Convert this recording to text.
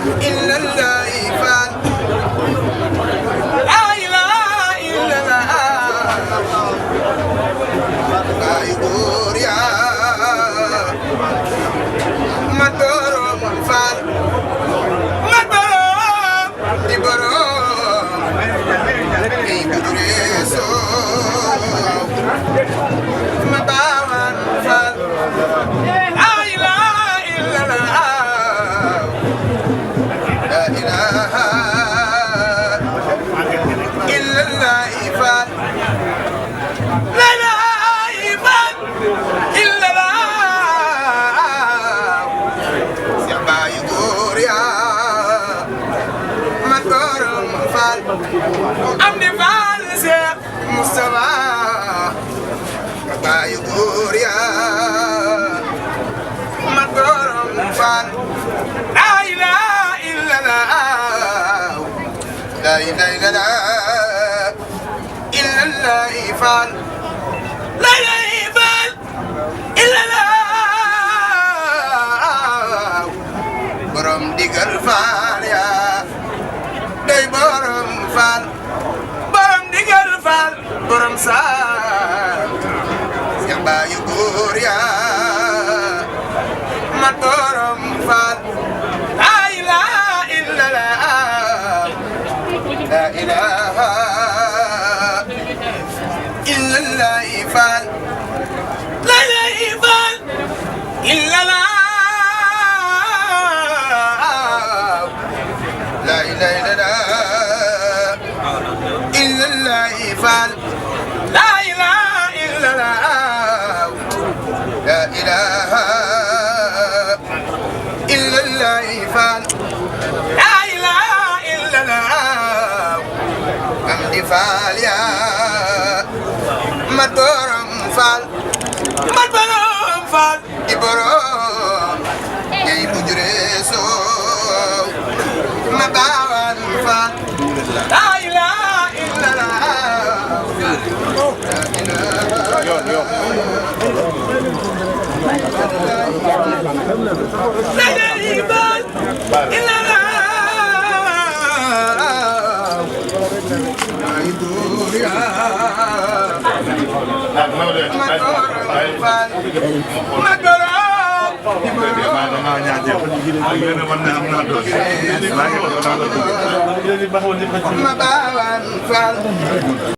إلا الله فان لا إله إلا الله لا يدور يا مدور فان مدور دبرو إبريسو مباوان فان لا إله إلا الله لا إله إلا الله فان لا إله إلا الله سيبا يقول يا مدور فان أمني فان سيب مصطفى سيبا يقول يا مدور فان لا إله إلا الله لا إله إلا الله إلا الله فان لا إله إلا الله برم ديغل فان يا day borom fal borom digal fal borom saal Seex Baayu góor ya mat borom fal la ilaha illallah la ilaha illallah fal la ilaha illallah لا إله إلا الله فعل لا إله إلا الله لا إله إلا الله فعل لا إله إلا الله أمدي فعل يا مدورم فعل مدورم فعل إبرام يا مجرسو مباوان فان لا إله إلا الله لا إله إلا الله ma